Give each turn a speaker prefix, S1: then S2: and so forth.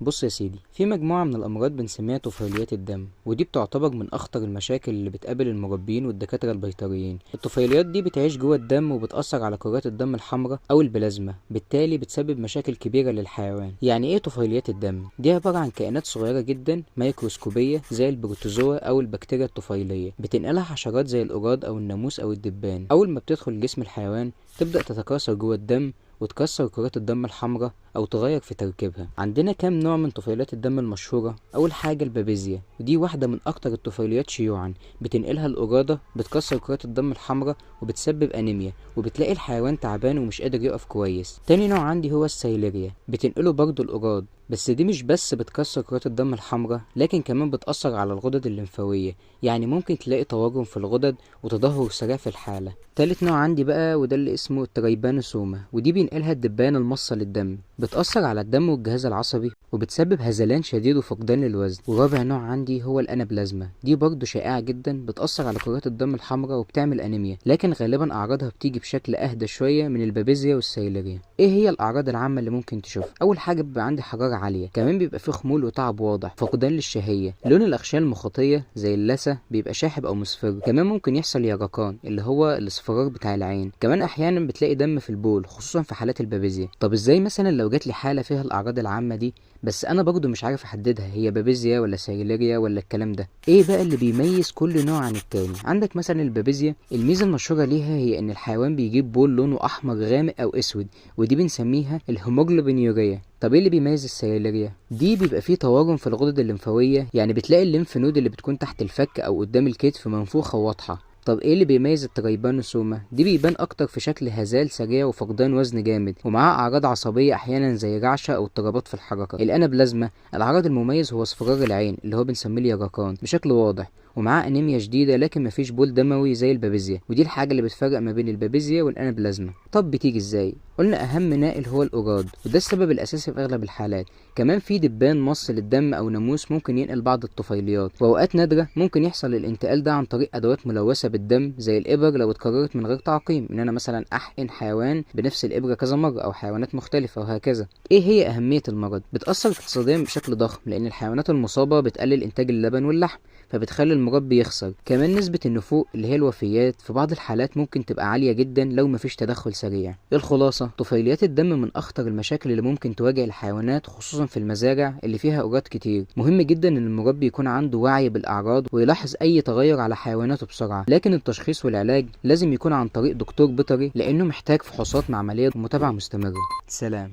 S1: بص يا سيدي، في مجموعة من الأمراض بنسميها طفيليات الدم، ودي بتعتبر من أخطر المشاكل اللي بتقابل المربيين والدكاترة البيطريين. الطفيليات دي بتعيش جوه الدم وبتأثر على كرات الدم الحمراء أو البلازما، بالتالي بتسبب مشاكل كبيرة للحيوان. يعني إيه طفيليات الدم؟ دي عبارة عن كائنات صغيرة جدا ميكروسكوبية زي البروتوزوا أو البكتيريا الطفيلية، بتنقلها حشرات زي القراد أو الناموس أو الدبان. أول ما بتدخل جسم الحيوان تبدأ تتكاثر جوه الدم وتكسر كرات الدم الحمراء أو تغير في تركيبها. عندنا كام نوع من طفيليات الدم المشهورة؟ أول حاجة البابيزيا، ودي واحدة من أكتر الطفيليات شيوعا، بتنقلها القرادة، بتكسر كرات الدم الحمراء وبتسبب أنيميا، وبتلاقي الحيوان تعبان ومش قادر يقف كويس. تاني نوع عندي هو الثيليريا، بتنقله برضه القراد، بس دي مش بس بتكسر كرات الدم الحمراء لكن كمان بتأثر على الغدد الليمفاوية، يعني ممكن تلاقي تورم في الغدد وتدهور سريع في الحالة. تالت نوع عندي بقى وده اللي اسمه التريبانوسوما، ودي بينقلها الدبان المصة للدم، بتأثر على الدم والجهاز العصبي وبتسبب هزلان شديد وفقدان للوزن. ورابع نوع عندي هو الأنابلازما، دي برضه شائعة جدا، بتأثر على كرات الدم الحمراء وبتعمل أنيميا، لكن غالبا أعراضها بتيجي بشكل أهدى شوية من البابيزيا والثيليريا. إيه هي الأعراض العامة اللي ممكن تشوفها؟ أول حاجة بيبقى عندي حرارة عالية، كمان بيبقى فيه خمول وتعب واضح، فقدان للشهية، لون الأغشية المخاطية زي اللثة بيبقى شاحب أو مصفر، كمان ممكن يحصل يرقان اللي هو الاصفرار بتاع العين، كمان أحيانا بتلاقي دم في البول خصوصا في حالات البابيزيا. طب إزاي مثلا لو جات لي حالة فيها الأعراض العامة دي بس أنا برضو مش عارف أحددها هي بابيزيا ولا ثيليريا ولا الكلام ده؟ إيه بقى اللي بيميز كل نوع عن التاني؟ عندك مثلا البابيزيا، الميزة المشهورة ليها هي إن الحيوان بيجيب بول لونه أحمر غامق أو أسود، ودي بنسميها الهيموجلوبينيوريا. طب ايه اللي بيميز الثيليريا؟ دي بيبقى فيه تورم في الغدد الليمفاوية، يعني بتلاقي ال lymph node اللي بتكون تحت الفك او قدام الكتف منفوخة وواضحة. طب ايه اللي بيميز التريبانوسوما؟ دي بيبان اكتر في شكل هزال سريع وفقدان وزن جامد، ومعاه اعراض عصبية احيانا زي رعشة او اضطرابات في الحركة. الانابلازما، العرض المميز هو اصفرار العين اللي هو بنسميه اليرقان بشكل واضح، ومعاه انيميا شديدة، لكن مفيش بول دموي زي البابيزيا، ودي الحاجة اللي بتفرق ما بين البابيزيا والانابلازما. طب بتيجي ازاي؟ قلنا اهم نائل هو القراد، وده السبب الاساسي في اغلب الحالات. كمان في دبان مص للدم او ناموس ممكن ينقل بعض الطفيليات، واوقات نادرة ممكن يحصل الانتقال ده عن طريق ادوات ملوثة بالدم زي الابر لو اتكررت من غير تعقيم، ان انا مثلا احقن حيوان بنفس الابره كذا مرة او حيوانات مختلفة وهكذا. ايه هي اهمية المرض؟ بتاثر اقتصاديا بشكل ضخم، لان الحيوانات المصابة بتقلل انتاج اللبن واللحم، فبتخلي المربي يخسر. كمان نسبة النفوق اللي هي الوفيات في بعض الحالات ممكن تبقى عالية جدا لو مفيش تدخل سريع. الخلاصة، طفيليات الدم من أخطر المشاكل اللي ممكن تواجه الحيوانات خصوصا في المزارع اللي فيها أوجات كتير. مهم جدا إن المربي يكون عنده وعي بالأعراض ويلاحظ أي تغير على حيواناته بسرعة، لكن التشخيص والعلاج لازم يكون عن طريق دكتور بيطري لأنه محتاج فحوصات معملية ومتابعة مستمرة. سلام.